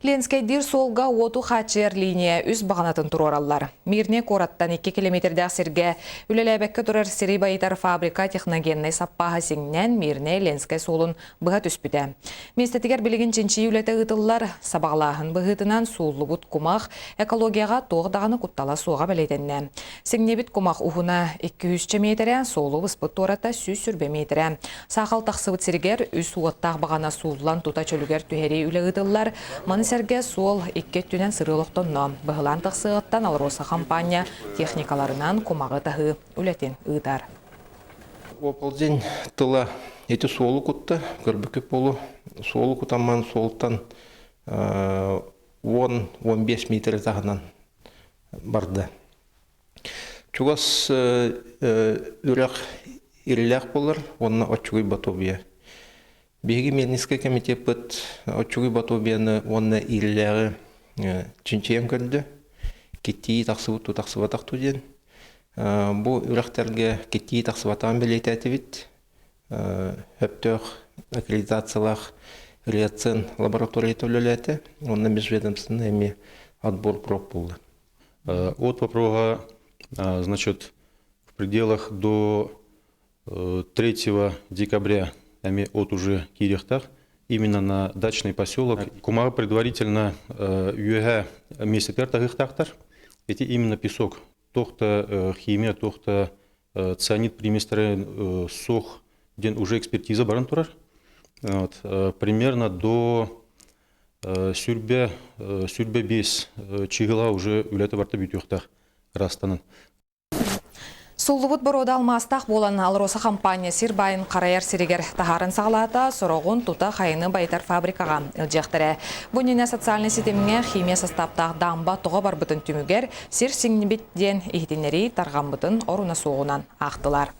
Ленскэйдиир суолга уоту хааччыйар линия үс баҕанатын туруораллар. Мирнэй куораттан 2 километрдээх сиргэ үлэлээбэккэ турар сири байытар фабрика техногеннай саппааһа сиҥнэн Мирнэй-Ленскэй суолун быһа түспүтэ. Миэстэтигэр билигин чинчийии үлэтэ ыытыллар. Сабаҕалааһын быһыытынан сууллубут кумах экологияҕа туох даҕаны куттала суоҕа бэлиэтэннэ. Сиҥнибит кумах уһуна 200 миэтэрэ, суолу быспыт туората 120 миэтэрэ. Саахал тахсыбыт сиригэр үс уоттаах баҕана сууллан тута чөлүгэр түһэрии үлэ ыытыллар. Маны сэргэ суол икки өттүнэн сырыы олохтонно. Быһылаан тахсыаҕыттан «Алроса» хампаанньа техникаларынан кумаҕы таһыы үлэтин ыытар. Оползень тыла эти суолу кутта, көрбүккүт буолу. Суолу кутамман суолтан 10-15 метр таһынан барда. Чугас үрэх ирилээх буолар уонна Оччугуй Ботуобуйа. Биһиги Мирнинскэй комитеппыт Оччугуй Ботуобуйаны уонна Иирилээҕи чинчийэн көрдө. Киттии тахсыбыт туу тахсыбатах туу диэн. Бу үрэхтэргэ киттии тахсыбатаҕын бэлиэтээтибит. Өптөөх аккредитациялаах Реоцен лабораторията үлэлээтэ. Уонна межведомственный эмиэ отбор проб буолла. От вопроса, значит, в пределах до 3 декабря от уже киириэхтээх именно на дачный поселок. Кумаҕы предварительно үөһэ миэстэтигэр таһыахтаахтар. Эти именно песок. Туох-то химия, туох-то цианид приместері суох диэн уже экспертиза баран турар. Вот, примерно до 25 чыгыла уже үлэтэ барта бүтүөхтээх ырастанан. Суллубут боруода алмаастаах буолан «Алроса» хампаанньа сир баайын харайар сиригэр таһааран саҕалаата, сороҕун тута хайыны байытар фабрикаҕа илдьиэхтэрэ. Бу иннинэ социальнай ситимҥэ химия састааптаах дамба тоҕо барбытын түмүгэр сир сиҥнибит диэн иһитиннэрии тарҕаммытын оруна суоҕунан аахтылар.